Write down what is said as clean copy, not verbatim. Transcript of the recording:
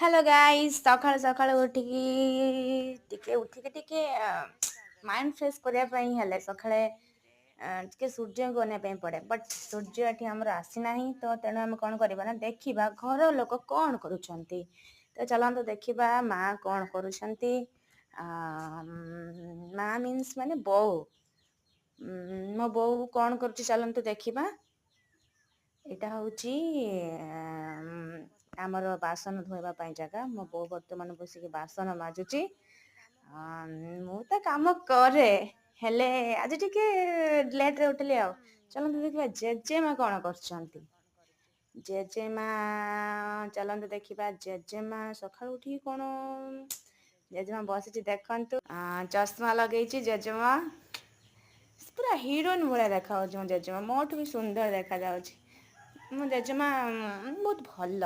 Hello guys, ସକାଳୁ ସକାଳୁ ଉଠିକି ଟିକେ ଉଠିକି ଟିକେ ମାଇଣ୍ଡ ଫ୍ରେଶ୍ କରିବା ପାଇଁ ହେଲେ ସକାଳେ ଟିକେ ସୂର୍ଯ୍ୟଙ୍କୁ ଅନେଇବା ପାଇଁ ପଡ଼େ। ବଟ୍ ସୂର୍ଯ୍ୟ ଏଠି ଆମର ଆସିନାହିଁ ତ, ତେଣୁ ଆମେ କ'ଣ କରିବା ନା ଦେଖିବା ଘର ଲୋକ କ'ଣ କରୁଛନ୍ତି। ତ ଚାଲନ୍ତୁ ଦେଖିବା ମା କ'ଣ କରୁଛନ୍ତି। ମା ମିନ୍ସ ମାନେ ବୋଉ, ମୋ ବୋଉ କ'ଣ କରୁଛି ଚାଲନ୍ତୁ ଦେଖିବା। ଏଇଟା ହେଉଛି ଆମର ବାସନ ଧୋଇବା ପାଇଁ ଜାଗା। ମୋ ବୋଉ ବର୍ତ୍ତମାନ ବସିକି ବାସନ ମାଜୁଛି। ମୁଁ ତ କାମ କରେ, ହେଲେ ଆଜି ଟିକେ ଲେଟ୍ରେ ଉଠିଲି। ଆଉ ଚାଲନ୍ତୁ ଦେଖିବା ଜେଜେମା କ'ଣ କରୁଛନ୍ତି। ଜେଜେମା, ଚାଲନ୍ତୁ ଦେଖିବା ଜେଜେମା ସକାଳୁ ଉଠିକି କ'ଣ। ଜେଜେମା ବସିଛି, ଦେଖନ୍ତୁ, ଚଷମା ଲଗେଇଛି। ଜେଜେମା ପୁରା ହିରୋଇନ ଭଳିଆ ଦେଖାଯାଉଛି। ମୋ ଜେଜେମା ମୋଠୁ ବି ସୁନ୍ଦର ଦେଖାଯାଉଛି। ମୋ ଜେଜେମା ବହୁତ ଭଲ।